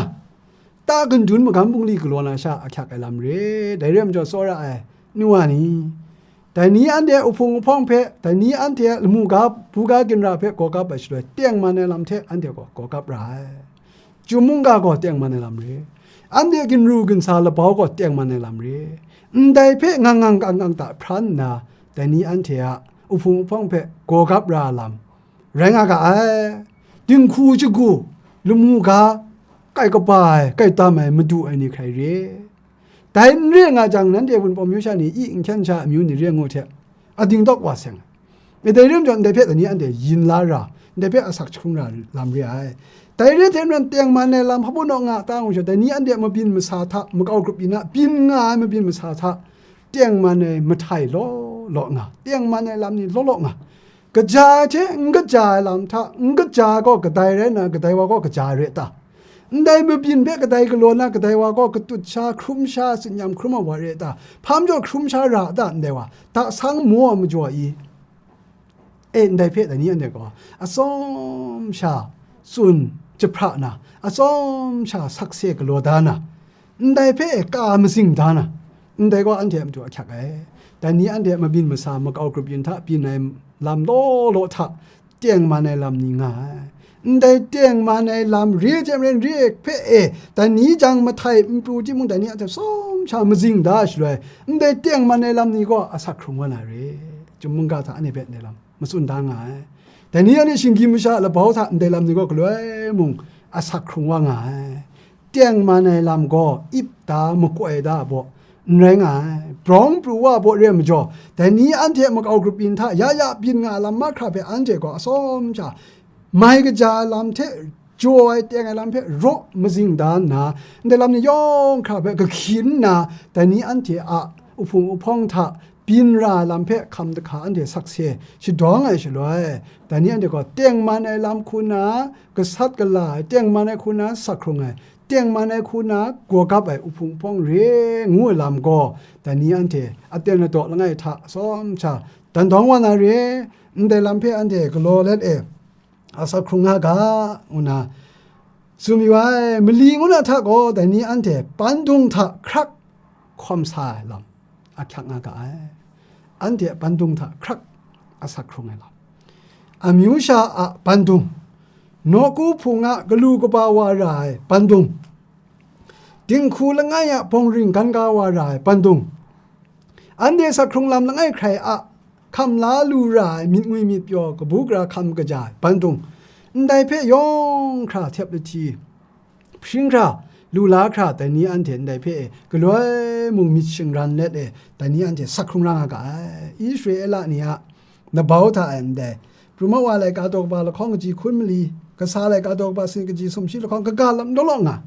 ta gandun magam bungli galaw na sha ahkyak ai lam re, dai re ai majaw tsawra ai nu wa ni, dai ni anhte a uhpung uhpawng hpe, dai ni anhte a lamu ga, buga ginra hpe gaw gap ai shaloi, tengman ai lam hte anhte gaw gaw gap ra ai. Chyum mungga gaw tengman ai lam re, anhte ginru ginsa labau gaw tengman ai lam re, ndai hpe ngang ngang kang kang ta hpran nna, dai ni anhte a uhpung uhpawng hpe gaw gap ra ai lam rai nga ga ai. Dinghku shagu, lamu ga, kai kaba ai, kai tam ai, madu ai ni hkrai re. Dai n re nga jang, nanhte Wunpawng myu sha ni i n hkyen sha amyu ni re ngu hte, ading dawk wa seng ai. E, dai re ai majaw, ndai hpe dai ni anhte yin la ra, ndai hpe asak jahkrung ra lam re ai. Dai re hte maren, tengman ai lam hpa baw naw nga ta ngu sha, dai ni anhte mabyin masa hta, makau grup yin a byin nga ai mabyin masa hta, tengman ai mahtai law law nga, tengman ai lam ni law law nga, kaja ai hte n kaja ai lam hta, n kaja gaw kadai rai nna, kadai wa gaw kaja ai re ta? Ndai mabyin hpe kadai galaw na, kadai wa gaw katut sha, hkrum sha, tsin-yam hkrum ai wa re ta? Hpa majaw hkrum sha ra ta, ndai wa? Dasang maw ai majaw i? E, ndai hpe dai ni anhte gaw atsawm sha tsun jahpra na, atsawm sha sakse galaw da na, ndai hpe ka mazing da na, ndai gaw anhte a matu ahkyak ai. Dai ni anhte a mabyin masa makau grup yin hta byin ai lam law law hta tengman ai lam ni nga ai. Ndai tengman ai lam re ai hte maren, re ai hpe e, dai ni jang mahtai n pru timung, dai ni a hte tsawm sha mazing da shaloi, ndai tengman ai lam ni gaw asak hkrung wa na re. Chyum mungga hta anhte hpe ndai lam matsun da nga ai. Dai ni anhte shinggyim masha a labau hta ndai lam ni gaw galoi mung asak hkrung wa nga ai. Tengman ai lam gaw ip da, makoi da a baw n rai nga ai. Brawng pru wa a baw re ai majaw, dai ni anhte a makau grup yin hta ya ya byin nga ai lam mahkra hpe anhte gaw atsawm sha mai kaja ai lam hte jaw ai teng ai lam hpe raw mazing da nna, ndai lam ni yawng hkra hpe kahkyin nna, dai ni anhte a uhpung uhpawng hta byin ra ai lam hpe hkam dahka anhte sakse shadawng ai shaloi, dai ni anhte gaw tengman ai lam hku na gasat gala ai, tengman ai hku na sak hkrung ai, tengman ai hku na gaw gap ai uhpung uhpawng re ngu ai lam gaw, dai ni anhte aten ladaw langai hta atsawm sha dan dawng wa na re. Ndai lam hpe anhte galaw let e, asak hkrung nga ga, ngu na tsun yu ai. Mali ngu na hta gaw, dai ni anhte bandung hta hkrak hkawm sa ai lam ahkyak nga ga ai. Anhte bandung hta hkrak asak hkrung ai lam, amyu sha a bandung, nawku hpung a galu kaba wa ra ai bandung, Dinghku langai a bawng ring gan ga wa ra ai bandung, anhte sak hkrung lam langai hkrai a hkam la lu ra ai myit ngwi myit pyaw, kabu gara hkam kaja ai bandung, ndai hpe yawng hkra htep lahti hpring hkra, lu la hkra, dai ni anhte ndai hpe e galoi mung myit shingran let e, dai ni anhte sak hkrung ra nga ga ai. Israela ni a labau hta e ndai, Pru Mawa laika daw kaba lahkawng kaji hkun mali, Kasa laika daw kaba sanit kaji sumshi lahkawng kaga lam law law nga,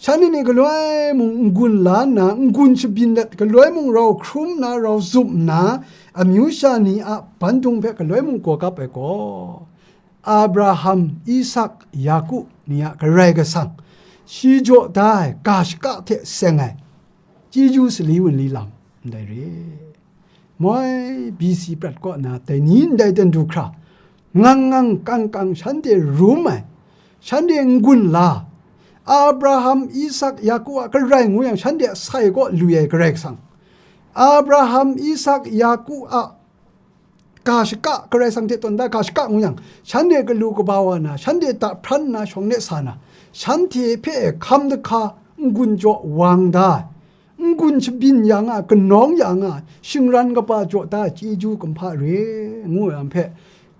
shanhte ni galoi mung n-gun la nna, n-gun shabyin let, galoi mung rau hkrum nna, rau zup nna, amyu sha ni a bandung hpe galoi mung gawgap ai gaw, Abraham, Isak, Yaku ni a Karai Kasang, shi jaw da ai ga shaka hte seng ai chyeju sali wunli lam ndai re. Moi B C prat kaw na dai ni ndai ten du hkra, ngang ngang kang kang shanhte rum ai, shanhte n-gun la, Abraham, Isak, Yaku a Karai ngu yang, shanhte a sai kaw lu ai Karai Kasang, Abraham, Isak, Yaku a ga shaka, Karai Kasang hte tawn da ga shaka ngu yang, shanhte galu kaba wa na, shanhte da hpran nna shawng de sa na, shanhte hpe hkam dahka n-gun jaw wang da ai, n-gun shabyin ya nga, kanawng ya nga, shingran kaba jaw da ai chyeju kumhpa re, ngu ai lam hpe,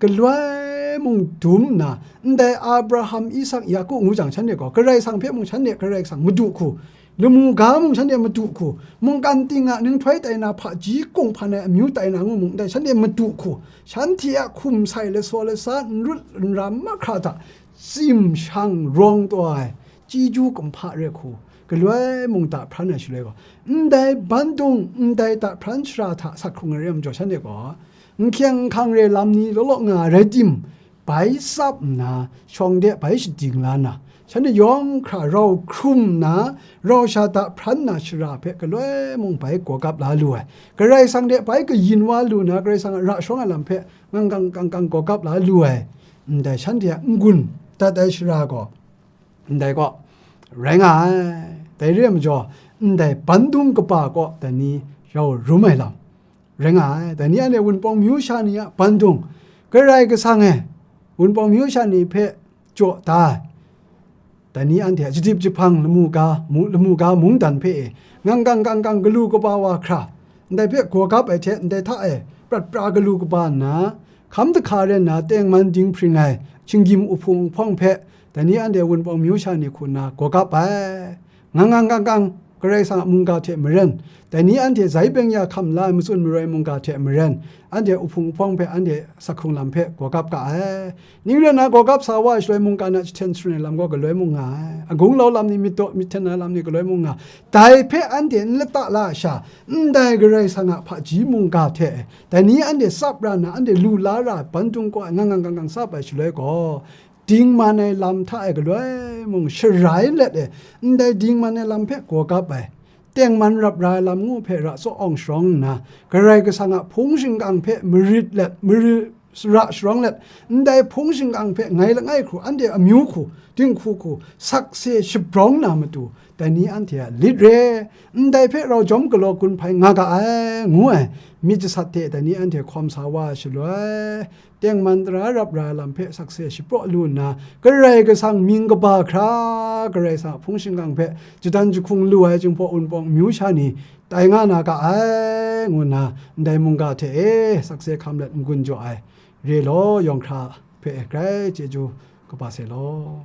galoi mung dum nna, ndai Abraham, Isak, Yaku ngu jang, shanhte gaw Karai Kasang hpe mung shanhte Karai Kasang madu hku, lamu ga mung shanhte madu hku, mungkan ting a ninghtoi tai na hpaji kunghpan ai amyu tai na ngu mung ndai shanhte madu hku, shanhte a hkum sai lasaw lasa n rawt n ram mahkra hta tsim shang rawng taw ai chyeju kumhpa re hku, galoi mung da hpran ai shaloi gaw, ndai bandung, ndai da hpran shara hta sak hkrung ai re ai majaw, shanhte gaw n hkyeng n hkang re lam ni law law nga ai rai tim, bai tsap nna, shawng de bai shading la nna, shanhte yawng hkra rau hkrum nna, rau sha da hpran na shara hpe galoi mung bai gawgap la lu ai, Karai Kasang de bai kayin wa lu na, Karai Kasang a ra sharawng ai lam hpe ngang kang kang kang gawgap la lu ai, ndai shanhte a n-gun dat ai shara gaw, ndai kaw rai nga ai. Dai re ai majaw, ndai bandung kaba kaw dai ni rau rum ai lam rai nga ai. Dai ni anhte Wunpawng myu sha ni a bandung, Karai Kasang e Wunpawng myu sha ni hpe jaw da ai, dai ni anhte a shadip jahpang lamu ga, mu-, lamu ga mungdan hpe e, ngang kang kang kang galu kaba wa hkra, ndai hpe gawgap ai hte ndai hta e prat pra galu kaba nna, hkam dahka ren nna tengman dinghpring ai shinggyim uhpung uhpawng hpe, dai ni anhte Wunpawng myu sha ni hku nna gawgap ai. Ngang ngang kang kang, Karai Kasang a mungga hte maren, dai ni anhte zai beng ya hkam la ai matsun maroi mungga hte maren, anhte uhpung uhpawng hpe anhte sak hkrung lam hpe gawgap ga ai. Ning rai nna, gawgap sa wa ai shaloi mungkan a jahten sharun ai lam gaw galoi mung nga ai. Agung lau lam ni, myit daw myit hten ai lam ni galoi mung nga ai. Dai hpe anhte n lata la ai sha, ndai Karai Kasang a hpaji mungga hte dai ni anhte tsap ra nna, anhte lu la ra ai bandung kaw ai ngang ngang kang kang tsap ai shaloi gaw, dingman ai lam hta e galoi mung sharai let e, ndai dingman ai lam hpe gawgap ai, tengman rap ra ai lam ngu hpe ra tsaw awng sharawng nna, Karai Kasang a hpung shingkang hpe marit let, mari-, ra sharawng let, ndai hpung shingkang hpe ngai langai hku, anhte amyu hku, dinghku hku, sakse shabrawng na matu, dai ni anhte a lit re, ndai hpe rau jawm galaw gun hpai nga ga ai, ngu ai, myit jasat hte dai ni anhte hkawm sa wa ai shaloi, tengman tara rap ra ai lam hpe sakse shapraw lu nna, Karai Kasang mying kaba hkra, Karai Kasang a hpung shingkang hpe jadan jahkung lu ai Jinghpaw Wunpawng myu sha ni tai nga na ga ai, ngu nna, ndai mungga hte e sakse hkam let n-gun jaw ai, re law, yawng hkra hpe e grai chyeju kaba sai law.